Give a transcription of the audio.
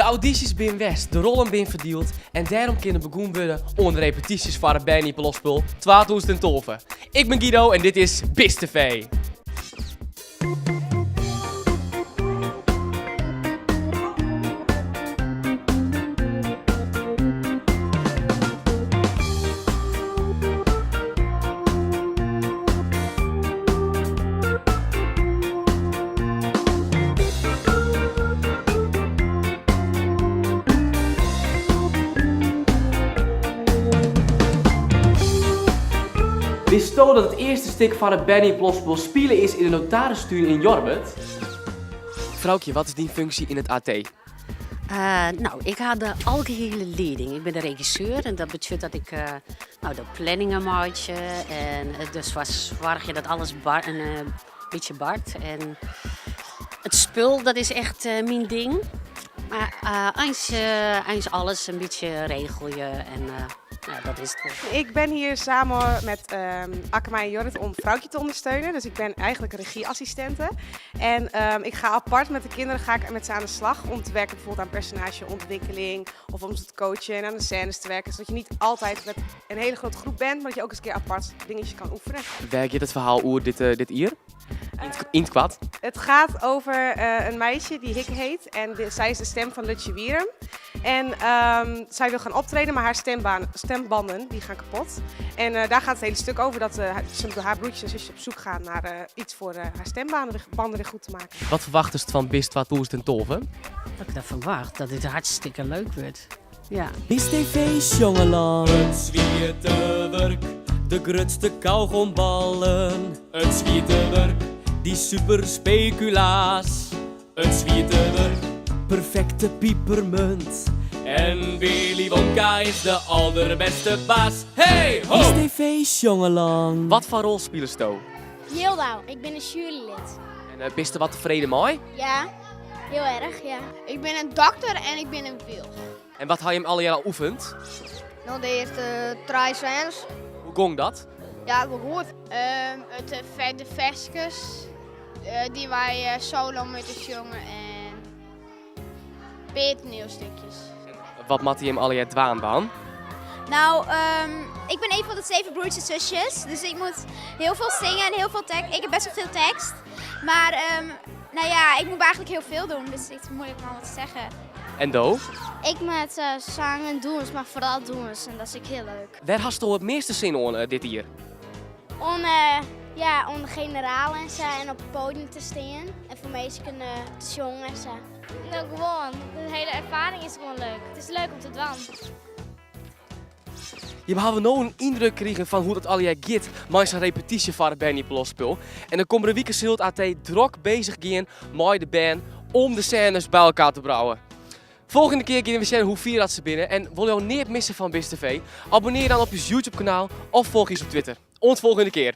De audysjes bin west, de rollen bin ferdield en dêrom kin der begûn wurde oan de repetysjes foar it Berne-Iepenloftspul 2012. Ik bin Guido en dit is BisTv. Witsto dat it earste stik foar it Berne-Iepenloftspul spile is yn de Notaristún yn Jorwert? Froukje, wat is dyn funksje yn it AT? No, ik ha de algehiele lieding. Ik bin de regisseur en dat betsjut dat ik no, de planningen meitsje en derfoar soargje dat alles in bytsje bart. En it spul, dat is echt myn ding. Mar eins, eins alles in bytsje regelje en ja, dat is it wol. Ik ben hier samen met Akkema en Jorrit om Froukje te ondersteunen. Dus ik ben eigenlijk regieassistente. En ik ga apart met de kinderen ga ik met ze aan de slag om te werken bijvoorbeeld aan personageontwikkeling of om ze te coachen en aan de scènes te werken. Zodat je niet altijd met een hele grote groep bent, maar dat je ook eens een keer apart dingetjes kan oefenen. Wêr giet it ferhaal oer dit, dit jier? Yn 't koart. Het gaat over een meisje die Hikke heet en zij is de stem van Lutje Wierum. En zij wil gaan optreden, maar haar stembanden die gaan kapot. En daar gaat het hele stuk over dat haar broertjes en zusjes op zoek gaan naar iets voor haar stembanden weer goed te maken. Wat ferwachtest fan Bist 2012? Wat ik derfan ferwacht? Dat it hartstikke leuk wurdt. Ja. BisTv Sjongelân. It swiete wurk, de grutste kaugomballen. It swiete wurk, dy super spekulaas. It swiete wurk, perfekte pipermunt. En Willy Wonka is de alderbêste baas. Hey ho! BisTv Sjongelân. Wat foar rol spilesto? Jildau, ik bin in sjuerylid. En bist der wat tefreden mei? Ja, hiel erch, ja. Ik bin in dokter en ik bin in wylch. En wat ha jim allegear al oefend? No, de earste trije sênes. Hoe gong dat? Ja, wol goed. It de ferskes dy't wy solo moatte sjonge en in pear toanielstikjes. En wat moatte jim allegear dwaan dan? Nou, ik ben een van de zeven broertjes en zusjes, dus ik moet heel veel zingen en heel veel tekst. Ik heb best wel veel tekst, maar nou ja, ik moet eigenlijk heel veel doen, dus het is moeilijk om allemaal te zeggen. En do? Ik moet zang en dûns, maar vooral dûns en dat is ek hiel leuk. Wêr hasto it measte sin oan dit jier? Oan, ja, oan de generaal en sa en op it podium te stean en foar minsken te sjongen en sa. No gewoan, de hele erfaring is gewoan leuk. It is leuk om te dwaan. Jim hawwe no in yndruk krigen fan hoe't it allegear giet mei sa'n repetysje foar it Berne-Iepenloftspul. En de kommende wike sil it AT drok bezich gean mei de bern om de sênes by elkoar te brouwen. Folgjende kear gean we sjen hoe fier dat se binne en wolle jo neat misse fan BisTv? Abonnear dan op ús YouTube kanaal of folgje ús op Twitter. Oant folgjende kear!